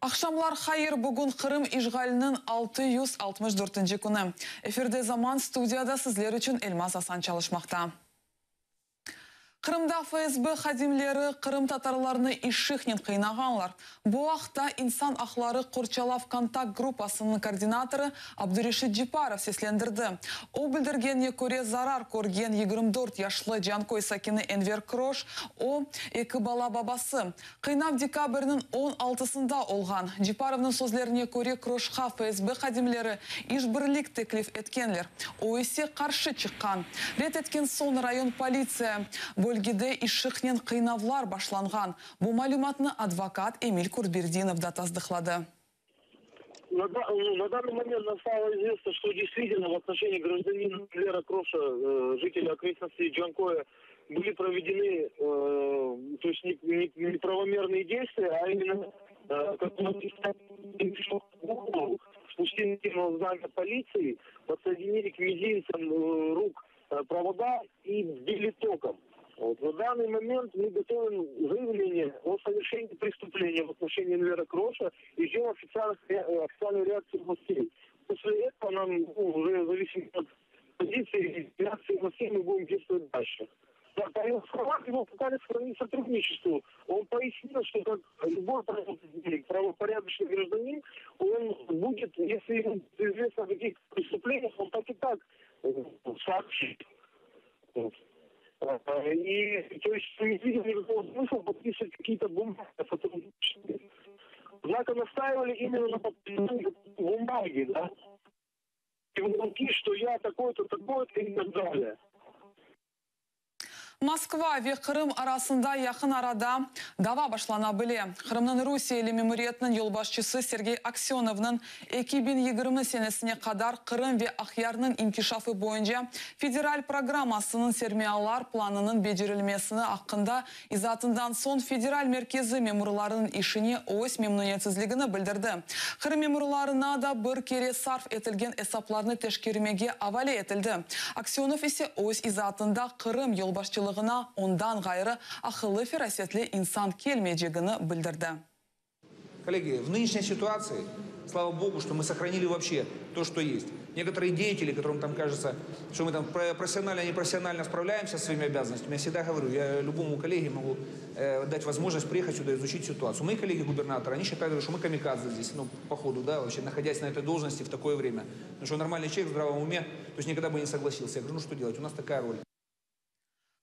Aqşamlar hayır, bugün Qırım işğaliniñ 664 künü. Efirde Zaman, studiyada sizler içün Elmaz Asan çalışmaqta. Qırımda FSB hadimleri qırımtatarlarnı ışıqnen qıynağanlar. Bu aqta İnsan aqları qorçalav kontakt gruppasınıñ koordinatorı Abdureşit Ceparov seslendirdi. O bildirgenine köre, zarar körgen 24 yaşlı Canköy sakini Enver Kroş, o, eki bala babası. Qıynav dekabrniñ 16sında olğan. Ceparovnıñ sözlerine köre, Kroşqa FSB hadimleri işbirlik teklif etkenler. O ise qarşı çıqqan. Red etken soñ rayon politsiya bölgede ışıqnen qıynavlar başlanğan. Bu malümatnı advokat Emil Kurbedinov da tasdıqladı. Ну, на данный момент нам стало известно, что действительно в отношении гражданина Энвера Кроша, жителя окрестностей Джанкоя, были проведены то есть неправомерные действия, а именно, как он пришел, спустили в здание полиции, подсоединили к мизинцам рук провода и били током. Вот. На данный момент мы готовим заявление о совершении преступления в отношении Энвера Кроша и ждем официальной реакции властей. После этого нам, ну, уже в зависимости от позиции и реакции властей мы будем действовать дальше. Да, по его словам, его пытались склонить к сотрудничеству. Он пояснил, что как любой правопорядочный гражданин, он будет, если ему известно о каких-то преступлениях, он так и так сообщит. Вот. И то есть не видел никакого смысла подписывать какие-то бумаги о сотрудничестве. Однако настаивали именно на подписании бумаги, да? И что я такой-то, такой-то и так далее. Moskva ve Qırım arasında yaqın arada dava başlana bile. Qırımnıñ Rusiyeli memuriyetiniñ yolbaşçısı Sergey Aksenovnıñ 2020 senesine qadar Qırım ve Aqyarnıñ inkişafı boyunca federal programmasınıñ sermiyalar planınıñ becerilmesi aqqında izaatından soñ federal merkezi memurlarınıñ işine öz memnüniyetsizligini bildirdi. Qırım memurlarına da bir kere sarf etilgen esaplarnı teşkermege avale etildi. Aksenov ise öz izaatında Qırım yolbaşçılığına ondan ğayrı aqıllı ferasetli insan kelmeycegini bildirdi. Коллеги, в нынешней ситуации, слава богу, что мы сохранили вообще то, что есть. Некоторые деятели, которым там кажется, что мы там профессионально, непрофессионально справляемся со своими обязанностями, я всегда говорю, я любому коллеге могу дать возможность приехать сюда, изучить ситуацию. Мои коллеги-губернаторы, они считают, что мы камикадзе здесь, ну, по ходу, да, вообще, находясь на этой должности в такое время. Потому что нормальный человек в здравом уме, то есть никогда бы не согласился. Я говорю: ну что делать, у нас такая роль.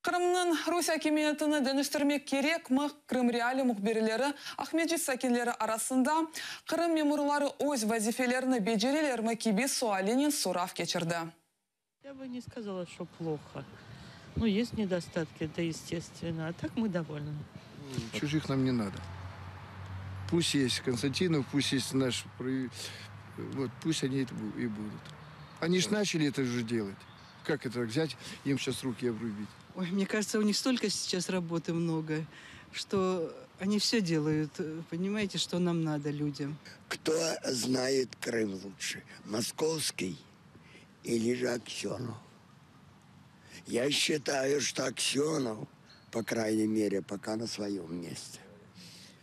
Qırımnıñ Rusiye akimiyetini deñiştirmek kerekmi? Krım Reali mühbirleri Aqmescit sakinleri arasında Qırım memurları öz vazifelerini becerelermi kibi sualinen sorav keçirdi. Я бы не сказала, что плохо. Ну, есть недостатки, это естественно. А так мы довольны. Чужих нам не надо. Пусть есть Константинов, пусть есть наш... Вот пусть они это и будут. Они ж начали это же делать. Как это взять, им сейчас руки обрубить? Ой, мне кажется, у них столько сейчас работы много, что они все делают, понимаете, что нам надо людям. Кто знает Крым лучше, Московский или же Аксенов? Я считаю, что Аксенов, по крайней мере, пока на своем месте.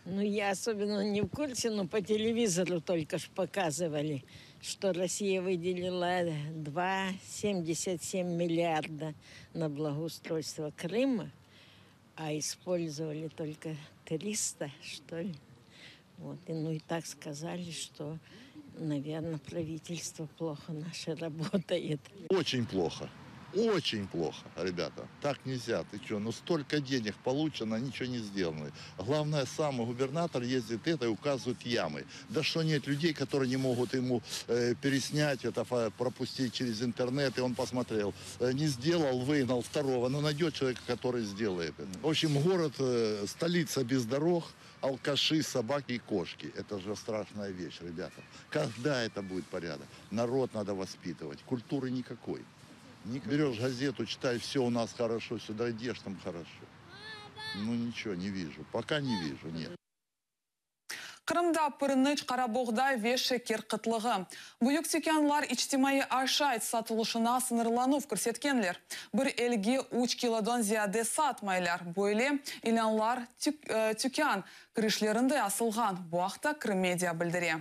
Ну, я особенно не в курсе, но по телевизору только ж показывали, что Россия выделила 2,77 миллиарда на благоустройство Крыма, а использовали только 300, что ли. Вот. И, ну и так сказали, что, наверное, правительство плохо наше работает. Очень плохо. Очень плохо, ребята. Так нельзя. Ты что, ну столько денег получено, ничего не сделано. Главное, сам губернатор ездит это и указывает ямы. Да что нет людей, которые не могут ему переснять это, пропустить через интернет, и он посмотрел. Не сделал, выгнал второго, но найдет человека, который сделает это. В общем, город, столица без дорог, алкаши, собаки и кошки. Это же страшная вещь, ребята. Когда это будет порядок? Народ надо воспитывать. Культуры никакой. Не берешь газету, читай, все у нас хорошо, сюда идешь, там хорошо. Ну ничего, не вижу. Пока не вижу, нет. Qırımda pirniç, qaraboğday ve şeker qıtlığı. Büyük tükânlar içtimaiy aşayt satılışına sıñırlanuv kirsetkenler. Bir elge üç kilodan ziyade satmaylar. Böyle ilânlar tükân kirişlerinde asılğan. Bu aqta Krımmedia bildire.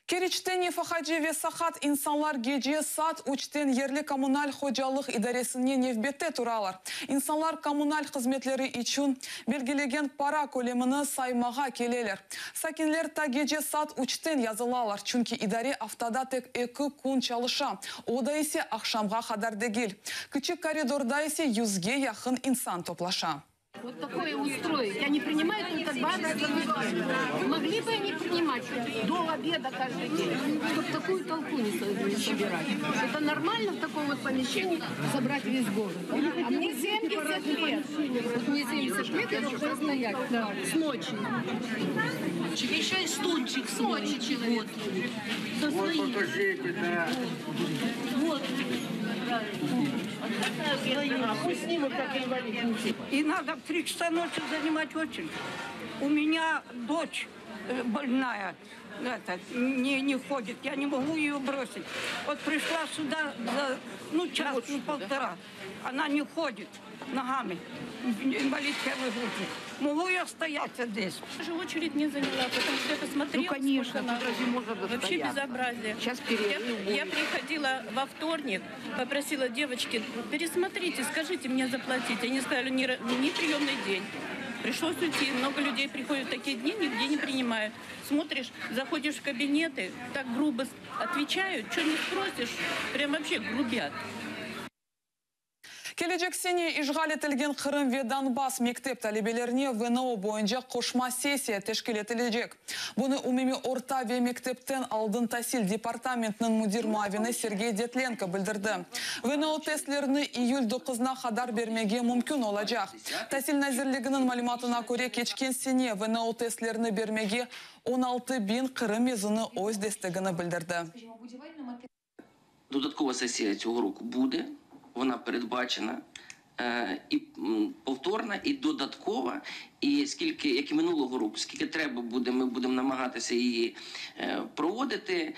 Keriçte nefaqacı ve saqat insanlar gece saat üçten yerli kommunal hocalıq idaresine nevbette turalar. İnsanlar kommunal hızmetleri içün belgilegen para kölemini saymağa keleler. Sakinler ta gece saat üçten yazılalar, çünki idare aftada tek eki kün çalışa, o da ise aqşamğa qadar degil. Kiçik koridorda ise yüzge yaqın insan toplaşa. Вот такое устроить. Они принимают только два раза в неделю. Могли бы они принимать до обеда каждый день, чтобы такую толпу не собирать. Это нормально в таком вот помещении собрать весь город? А мне 70 лет. Вот мне 70 лет, я должна стоять с ночи. Еще и стульчик с ночи человек. Со Вот своим. покажите, да. Вот. Пусть снимут, как инвалид. И надо в 3 часа ночи занимать очередь. У меня дочь больная, это, не ходит, я не могу ее бросить. Вот пришла сюда за, ну, час, ну, полтора. Она не ходит ногами, инвалид первой группы. Могу я стоять здесь? Даже очередь не заняла, потому что я посмотрела, Ну, конечно, сколько тут народу. разве можно Вообще достояться? безобразие. Сейчас перерыв Я будет. приходила во вторник, попросила девочки, пересмотрите, скажите мне заплатить. Они сказали, не приемный день. Пришлось уйти. Много людей приходят в такие дни, нигде не принимают. Смотришь, заходишь в кабинеты, так грубо отвечают, что не спросишь, прям вообще грубят. Kelecek sene işğal etilgen Qırım ve Donbass mektep talebelerine VNO boyunca qoşma sessiya teşkil etilecek. Bunı umumiy orta ve mektepten aldın tasil departamentiniñ müdir muavini Sergey Detlenko bildirdi. VNO testlerini iyül 9-na qadar bermege mümkün olacaq. Tasil nazirliginiñ malümatına köre, keçken sene VNO testlerini bermege 16 biñ Qırım mezunı öz destegini bildirdi. Додаткова сесія цього року буде, вона передбачена і повторна, і додаткова. І скільки, як і минулого року, скільки треба буде, ми будемо намагатися її проводити.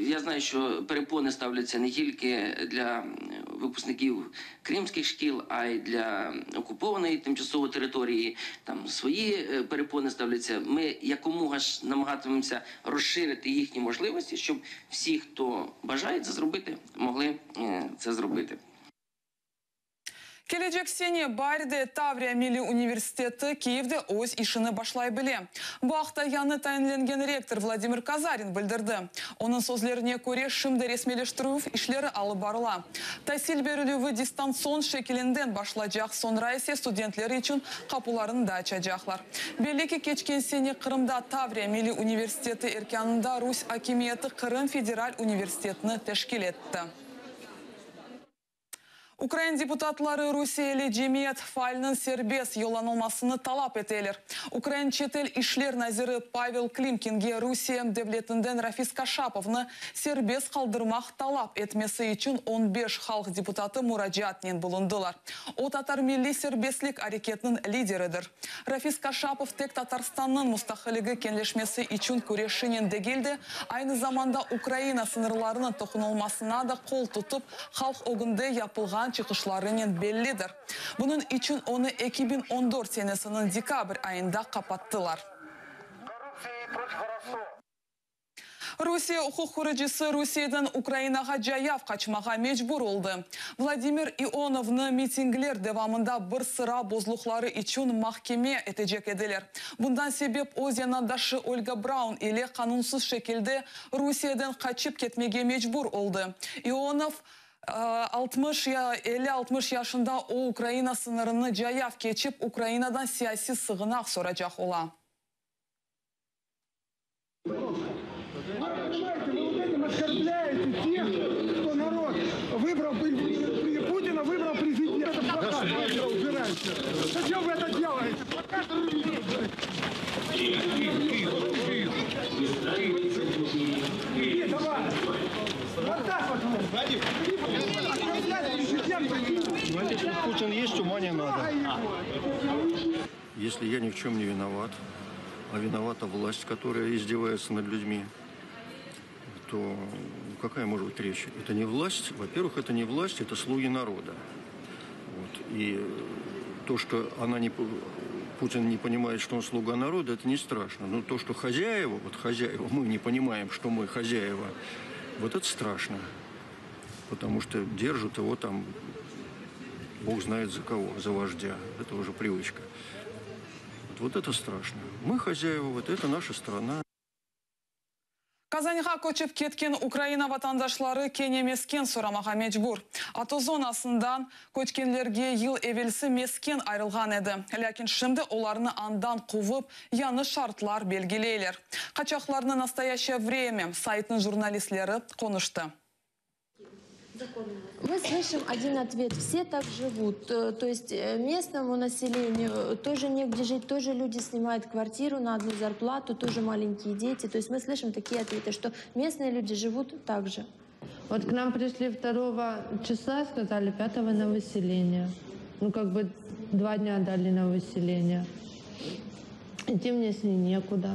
Я знаю, що перепони ставляться не тільки для випускників кримських шкіл, а й для окупованої тимчасово території. Там свої перепони ставляться. Ми якомога ж намагатимемося розширити їхні можливості, щоб всі, хто бажає це зробити, могли це зробити. Kelecek sene baarde Tavriya Milliy universiteti Kiyevde öz işini başlay bile. Bu aqta yañı tayinlengen rektor Vladimir Kazarin bildirdi. Onıñ sözlerine köre şimdi resmiyleştirüv işleri alıp barıla. Tasil berilüvi distantsion şekilinden başlaycaq, soñra ise studentler içün qapularını da açacaqlar. Belli ki keçken sene Qırımda Tavriya Milliy universiteti erkânında rus akimiyeti Qırım Federal universitetini teşkil etti. Ukrain deputatları rusiyeli cemiyet faaliniñ serbest yollanılmasını talap eteler. Ukrain çetel işler naziri Pavel Klimkinge Rusiye devletinden Rafis Kaşapovnı serbest qaldırmaq talap etmesi içün 15 halq deputatı muracaatnen bulundılar. O tatar milliy serbestlik areketiniñ lideridir. Rafis Kaşapov tek Tatarstannıñ mustaqilligi keñleşmesi içün küreşinen degil de, aynı zamanda Ukraina sıñırlarınıñ toqunılmasına da qol tutıp, halq ögünde yapılğan çıqışlarınen bellidir. Bunıñ içün onı 2014 senesiniñ dekabr ayında qapattılar. Rusiye uquq qoruyıcısı Rusiyeden Ukrainağa cayav qaçmağa mecbur oldı. Vladimir Ionovnı mitingler devamında bir sıra bozuluvları içün mahkeme etecek ediler. Bundan sebep öz yandaşı Olga Braun ile qanunsız şekilde Rusiyeden qaçıp ketmege mecbur oldı. Ionov 60 ya 50-60 yaşında o Ukraina sıñırını cayav keçip Ukrainadan siyasiy sığınaq soracaq ola. Вы понимаете, вы вот этим оскорбляете тех, кто народ выбрал Путина, выбрал президента. Плакат убирайте. Зачем вы это делаете? Плакат Иди, давай. Вот так вот. Оскорблять президента. Путин есть, ума не надо. Если я ни в чем не виноват, а виновата власть, которая издевается над людьми, то какая может быть речь? Это не власть. Во-первых, это не власть, это слуги народа. Вот. И то, что она не, Путин не понимает, что он слуга народа, это не страшно. Но то, что хозяева, вот хозяева, мы не понимаем, что мы хозяева, вот это страшно. Потому что держат его там, бог знает за кого, за вождя. Это уже привычка. Вот, вот это страшно. Мы хозяева, вот это наша страна. Qazanğa köçip ketken Ukraina vatandaşları kene mesken soramağa mecbur. ATO zonasından köçkenlerge yıl evelsi mesken ayırılğan edi. Lâkin şimdi olarnı andan quvıp, yañı şartlar belgileyler. Qaçaqlarnen Nastoyaşçeye vremâ saytınıñ jurnalistleri qonuştı. Мы слышим один ответ. Все так живут. Э, то есть э, местному населению тоже негде жить, тоже люди снимают квартиру на одну зарплату, тоже маленькие дети. То есть мы слышим такие ответы, что местные люди живут так же. Вот к нам пришли 2 числа, сказали 5 на выселение. Ну, как бы два дня дали на выселение. Идти мне с ней некуда.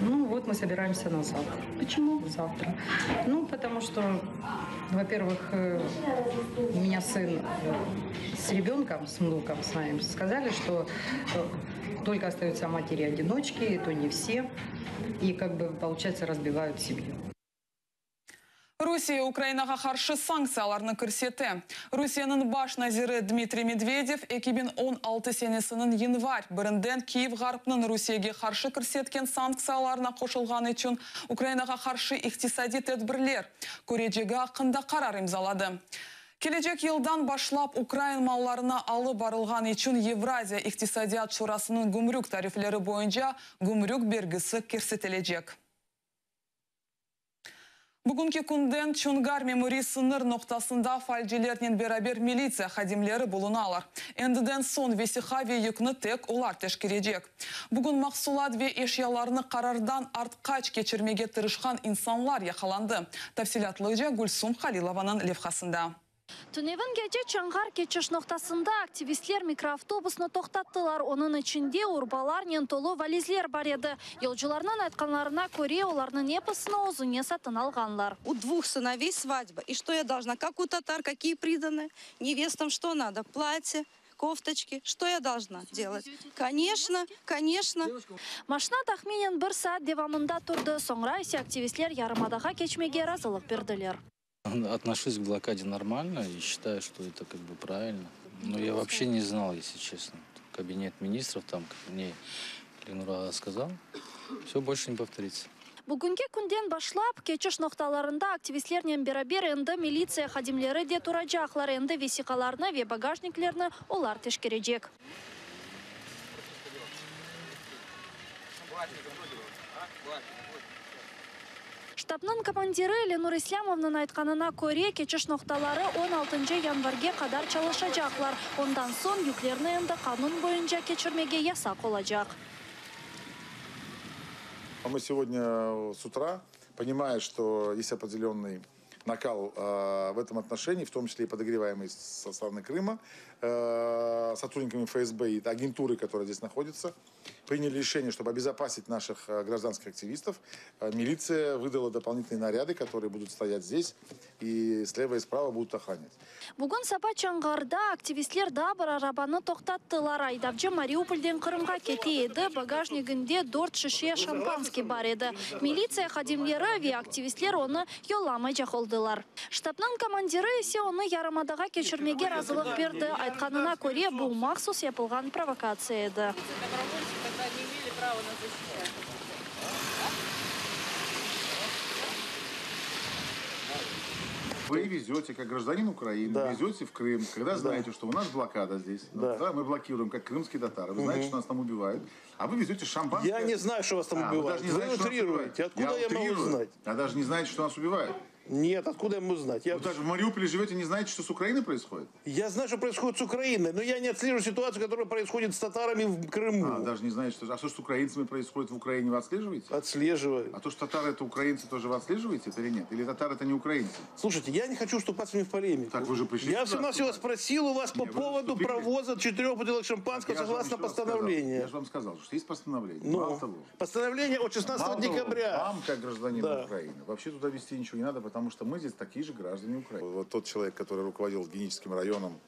Ну вот мы собираемся назад. Почему завтра? Ну, потому что, во-первых, э, у меня сын э, с ребенком, с внуком с моим, сказали, что э, только остаются матери-одиночки, и то не все. И как бы, получается, разбивают семью. Rusiye Ukrainağa qarşı sanktsiyalarnı kirsete. Rusiyeniñ baş naziri Dmitriy Medvedev 2016 senesiniñ yanvar birinden Kiyev Ğarpnıñ Rusiyege qarşı kirsetken sanktsiyalarına qoşulğanı içün Ukrainağa qarşı iqtisadiy tedbirler körecegi aqqında qarar imzaladı. Kelecek yıldan başlap ukrain mallarına alıp barılğan içün Yevraziya iqtisadiyat şurasınıñ gümrük tarifleri boyunca gümrük bergisi kirsetilecek. Bugünki künden Çonğar memuriy sıñır noqtasında faalcilernen beraber militsiya hadimleri bulunalar. Endiden soñ vesiqa ve yükni tek olar teşkerecek. Bugün mahsulat ve eşyalarnı qarardan artqaç keçirmege tırışqan insanlar yaqalandı. Tafsilâtlıca Gülsum Halilovanıñ levhasında. Tünevin gece Çonğar keçiş noqtasında aktivistler mikroavtobusnı toqtattılar. Onıñ içinde urbalarnen tolu valizler bar edi. Yolcularnıñ aytqanlarına köre, olarnıñ episini özüne satın alğanlar. У двух сыновей свадьба. И что я должна? Как у татар, какие приданое? Невестам что надо? Платье, кофточки. Что я должна делать? Конечно, конечно. Maşina tahminen bir saat devamında turdı. Soñra ise aktivistler yarımadağa keçmege razılıq berdiler. Отношусь к блокаде нормально и считаю, что это как бы правильно. Но я вообще не знал, если честно. Кабинет министров там, как мне Ленур сказал, все больше не повторится. Bugünki künden başlap keçiş noqtalarında aktivistlernen beraber endi militsiya hadimleri de turacaqlar. Endi vesiqalarnı ve bagajniklerni olar teşkerecek. Ştabnıñ komandiri Lenur İslâmovnıñ aytqanına köre, keçiş noqtaları on altıncı yanvarge qadar çalışacaqlar. Ondan soñ yüklerni endi qanun boyunca keçirmege yasaq olacaq. Мы сегодня с утра, понимая, что есть определенный накал в этом отношении, в том числе и подогреваемый со стороны Крыма, сотрудниками ФСБ и агентуры, которая здесь находится, приняли решение, чтобы обезопасить наших гражданских активистов. Милиция выдала дополнительные наряды, которые будут стоять здесь и слева и справа будут охранять. Bugün saba Çonğarda aktivistler daa bir arabanı toqtattılar. Aydavcı Mariupolden Qırımğa kete edi, bagajniginde dört şişe şampanskiy bar edi. Militsiya hadimleri ve aktivistler onı yollamaycaq oldılar. Ştabnıñ komandiri ise onı yarımadağa keçirmege razılıq berdi. Aytqanına köre, bu mahsus yapılğan provokatsiya edi. Вы везете, как гражданин Украины, Да. везете в Крым, когда знаете, что у нас блокада здесь, Да. да, мы блокируем, как крымские татары, вы знаете, Мгм. что нас там убивают, а вы везете шампанское. Я не знаю, что вас там А, вы убивают. даже не Вы знаете, что нас утрируете. убивают. Откуда я могу утрирую. знать? Я даже не знаете, что нас убивают. Нет, откуда я могу знать? Я... Вы даже в Мариуполе живете, не знаете, что с Украиной происходит? Я знаю, что происходит с Украиной, но я не отслеживаю ситуацию, которая происходит с татарами в Крыму. А, даже не знаете, что... А что с украинцами происходит в Украине, вы отслеживаете? Отслеживаю. А то, что татары это украинцы, тоже вы отслеживаете это или нет? Или татары это не украинцы? Слушайте, я не хочу вступать с вами в полемику. Так вы же пришли Я сюда всего-навсего вступать. спросил у вас по Не, вы поводу вступили. провоза четырех бутылок шампанского Я же вам согласно еще раз сказал. постановлению. Я же вам сказал, что есть постановление. Ну, Мало того. Постановление от 16 Мало того, декабря. вам, как гражданину Да. Украины, вообще туда везти ничего не надо, потому что мы здесь такие же граждане Украины. Вот тот человек, который руководил Геническим районом,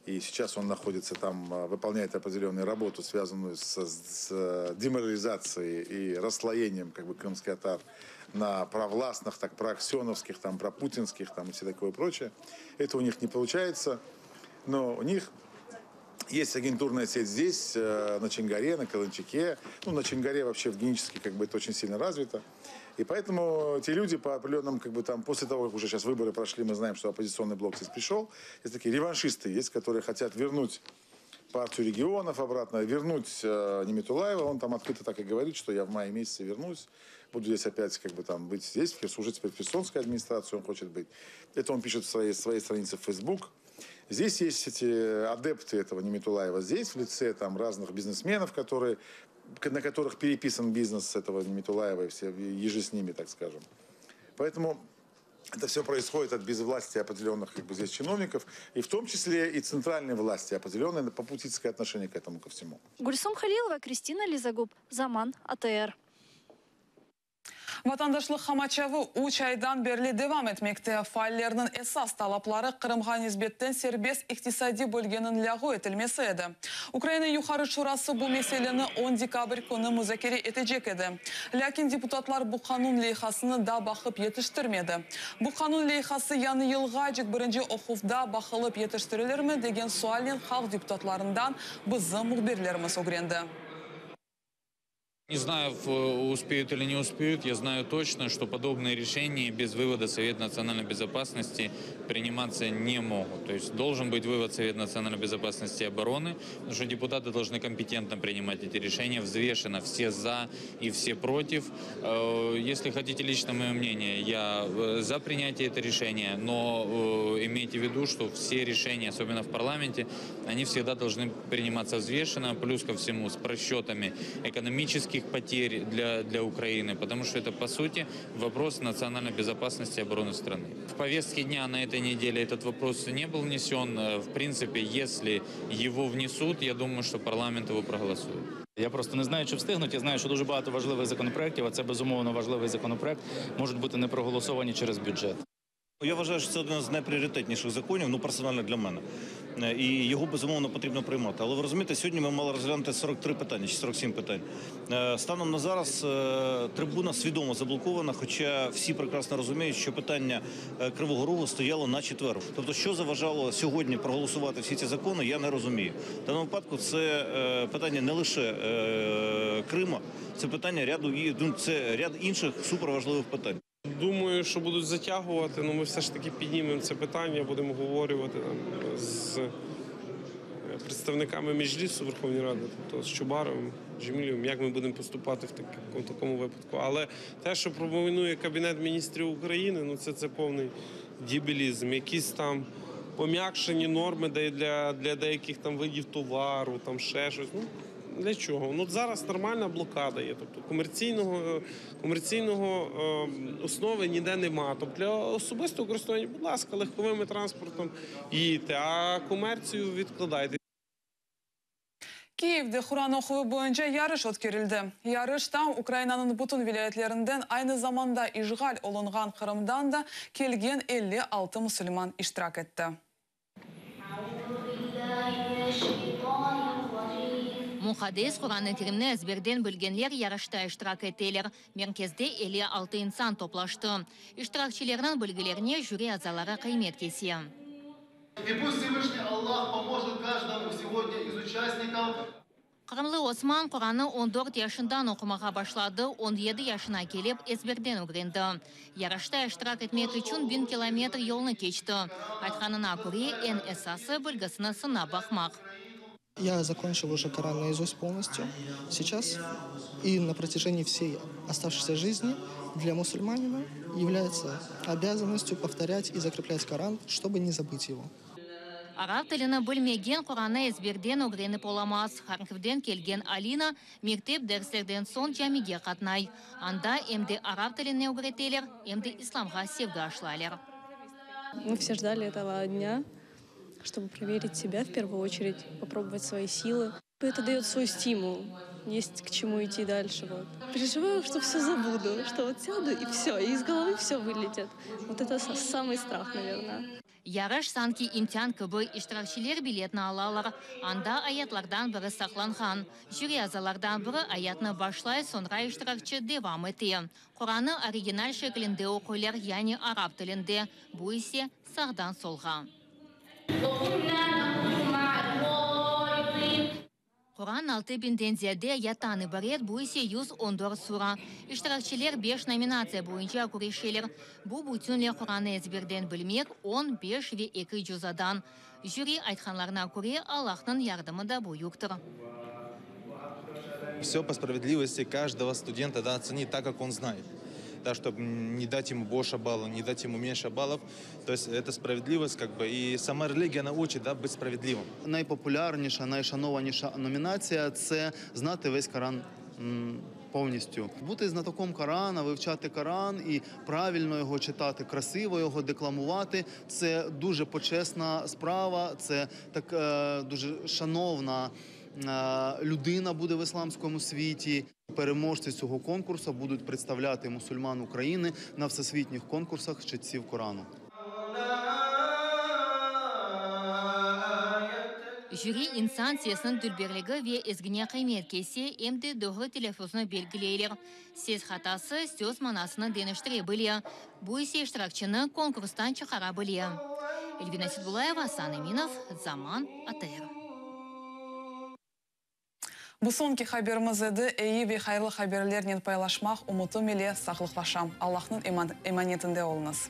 и сейчас он находится там, а, выполняет определенную работу, связанную с, с э, деморализацией и расслоением как бы, крымских татар на провластных, так проаксеновских, там, пропутинских там, и все такое прочее. Это у них не получается, но у них есть агентурная сеть здесь, э, на Чонгаре, на Каланчаке. Ну, на Чонгаре вообще в Геническе как бы это очень сильно развито. И поэтому те люди по определенным, как бы там, после того, как уже сейчас выборы прошли, мы знаем, что оппозиционный блок здесь пришел, есть такие реваншисты есть, которые хотят вернуть партию регионов обратно, вернуть э, Ниметулаева. Он там открыто так и говорит, что я в мае месяце вернусь, буду здесь опять как бы там быть здесь, в Херс- уже теперь в Херсонской администрации он хочет быть. Это он пишет в своей, своей странице в Facebook. Здесь есть эти адепты этого Ниметулаева здесь, в лице там разных бизнесменов, которые, на которых переписан бизнес этого Ниметулаева и все, еже с ними, так скажем. Поэтому это все происходит от безвластия определенных как бы, здесь чиновников, и в том числе и центральной власти определенное попутистское отношение к этому ко всему. Гульсум Халилова, Кристина Лизагуб, Заман, АТР. Vatandaşlıq qamaçavı 3 aydan berli devam etmekte. Faallerniñ esas talapları Qırımğa nisbeten serbest iqtisadiy bölgeniñ lâğu etilmesi edi. Ukraina Yuqarı Şurası bu meseleni 10 dekabr künü muzakere etecek edi. Lâkin deputatlar bu qanun leyhasını da baqıp yetiştirmedi. Bu qanun leyhası yañı yılğace birinci oquvda baqılıp yetiştirilirmi degen sualnen halq deputatlarından bizim mühbirlerimiz ögrendi. Не знаю, успеют или не успеют. Я знаю точно, что подобные решения без вывода Совета национальной безопасности приниматься не могут. То есть должен быть вывод Совета национальной безопасности и обороны, потому что депутаты должны компетентно принимать эти решения, взвешенно, все за и все против. Если хотите лично мое мнение, я за принятие этого решения, но имейте в виду, что все решения, особенно в парламенте, они всегда должны приниматься взвешенно, плюс ко всему с просчетами экономических потерь для Украины, потому что это, по сути, вопрос национальной безопасности и обороны страны. В повестке дня на этой неделе этот вопрос не был внесен. В принципе, если его внесут, я думаю, что парламент его проголосует. Я просто не знаю, чи встигнуть. Я знаю, що дуже багато важливих законопроєктів, а це безумовно важливий законопроект, можуть бути не проголосовані через бюджет. Я вважаю, що це один з найпріоритетніших законів, ну персонально для мене. І його безумовно потрібно приймати. Але ви розумієте, сьогодні ми мали розглянути 43 питання чи 47 питань. Станом на зараз трибуна свідомо заблокована, хоча всі прекрасно розуміють, що питання Кривого Рогу стояло на четвер. Тобто, що заважало сьогодні проголосувати всі ці закони, я не розумію. В даному випадку це питання не лише Крима, це питання ряду і ну, це ряд інших суперважливих питань. Думаю, що будуть затягувати, але ми все ж таки піднімемо це питання, будемо обговорювати там з представниками Меджлісу Верховної Ради, тобто з Чубаровим, Джемілєвим, як ми будемо поступати в такому, в такому випадку. Але те, що пропонує Кабінет міністрів України, ну це, це повний дебілізм. Якісь там пом'якшені норми де для деяких там видів товару, там ще щось. Ну, для чого? Ну, от зараз нормальна блокада є. Тобто комерційного основи ніде нема. Тобто для особистого користування, будь ласка, легковими транспортом їдьте, а комерцію відкладайте. Kiyevde Quran oquvı boyunca yarış ötkerildi. Yarışta Ukrainanıñ bütün vilâyetlerinden aynı zamanda işğal olunğan Qırımdan da kelgen 56 musulman iştirak etti. Muqaddes Quran-ı Kerimni ezberden bilgenler yarışta iştirak eteler. Merkezde 56 insan toplaştı. İştirakçilerniñ bilgilerine jüri azaları qıymet kese. И пусть Всевышний Аллах поможет каждому сегодня из участников. Qırımlı Osman Qurannı 14 yaşından oqumağa başladı, 17 yaşına kelip ezberden ögrendi. Yarışta iştirak etmek içün 1000 kilometr yolnı keçti. Aytqanına köre, eñ esası bilgisini sınap baqmaq. Я закончил уже Коран наизусть полностью. Сейчас и на протяжении всей оставшейся жизни. Для мусульманина является обязанностью повторять и закреплять Коран, чтобы не забыть его. Arap tilini bilmegen Qurannı ezberden ögrenip olamaz. Harkovden kelgen Alina mektep derslerden soñ camige qatnay. Anda em de arap tilini ögreteler, em de islamğa sevgi aşlaylar. Мы все ждали этого дня, чтобы проверить себя в первую очередь, попробовать свои силы. Это дает свой стимул, есть к чему идти дальше. Вот. Переживаю, что все забуду, что вот сяду и все, и из головы все вылетит. Вот это самый страх, наверное. Yarış sanki imtian kibi iştirakçiler biletni alalar. Anda ayatlardan biri saqlanğan. Jüri azalardan biri ayatnı başlay, soñra iştirakçi devam ete. Qurannı original şeklinde oquylar, yani arap tilinde. Bu ise sağdan solğa. Quran altı biñden ziyade ayattan ibaret, bu ise 114 sura. İştirakçiler beş nominatsiya boyunca küreşeler. Bu bütünle Qurannı ezberden bilmek, on, beş ve eki cuzadan. Jüri aytqanlarına köre, Allahnıñ yardımı da büyüktir. Все по справедливости каждого студента да, оценить так, как он знает. Да, чтобы не дать ему больше баллов, не дать ему меньше баллов. То есть это справедливость, как бы, и сама религия, она учит, да, быть справедливым. Найпопулярніша, найшанованіша номінація це знати весь Коран м, повністю. Бути знатоком Корана, вивчати Коран і правильно його читати, красиво його декламувати це дуже почесна справа, це так е, дуже шановна е, людина буде в ісламському світі. Переможці цього конкурсу будуть представляти мусульман України на всесвітніх конкурсах читців Корану. Jüri insan sesiniñ dülberligi ve ezgine qıymet kese, em de doğru telâffuznı belgileyler. Ses hatası söz manasını deñiştire bile, bu ise iştirakçini konkurstan çıqara bile. Elvina Seitbullayeva, Asan Eminov, Zaman, ATR. Bu soñki haberimiz edi. Eyi ve hayırlı haberlernen paylaşmaq ümütim ile sağlıqlaşam. Allahnıñ emanetinde oluñız.